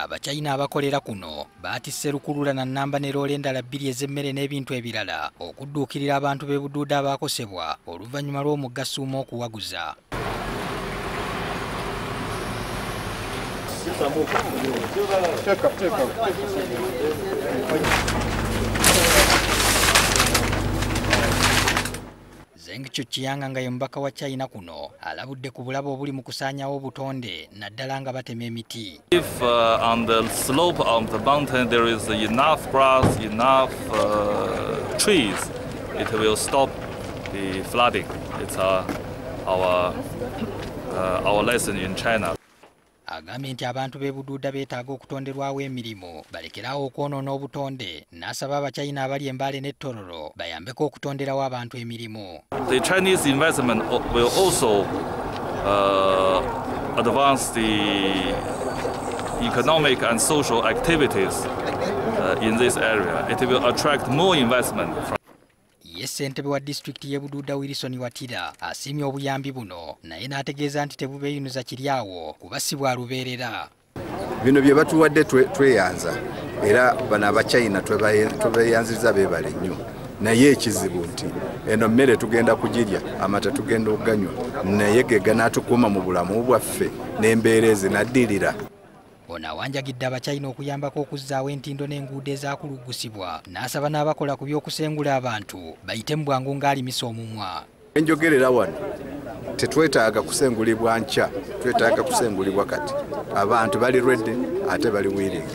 Abachina abakolera kuno baatisse lukulula na nnamba ne loole endala bbiri ez'emmere n'ebintu ebirala okudduukirira abantu b'e Bududa abaakosebwa oluvannyuma lw'omugga Ssuuma okuwaguza. Zeng Chuchianga nga ye mubaka wa China kuno alabudde ku bulabe obuli mu kusaanyawo obutonde naddala nga batema emiti. If on the slope of the mountain there is enough grass, enough trees, it will stop the flooding. It's our lesson in China. Agambye nti abantu b'e Bududa beetaaga okutonderwawo emirimu balekerawo okwonoona obutonde, n'asaba Abachina abali Embaale ne Tororo bayambeko okutonderawo abantu emirimu. The Chinese investment will also advance the economic and social activities in this area. It will attract more investment from. Ye ssentebe wa disitulikiti y'e Bududa Wilson Watira asiimye obuyambi buno naye n'ategeeza nti tebubeeyunuza kiri awo kuba si bwa lubeerera. Bino bye batuwadde tweyanza era bano Abachina twebeeyanziriza beebale nnyo, naye ekizibu nti eno mmere tugenda kugirya, amata tugenda okuganywa, naye ge ganaatukuuma mu bulamu bwaffe n'embeera ezinaddirira. Ono awanjagidde Abachina okuyambako okuzzaawo entindo n'enguudo ezaakulugusibwa n'asaba n'abakola ku by'okusengula abantu bayite mu bwangu ng'alimisa omumwa. Enjogerera wano tetwetaaga kusengulibwa nkya, twetaaga kusengulibwa kati. Abantu bali ready ate bali willing.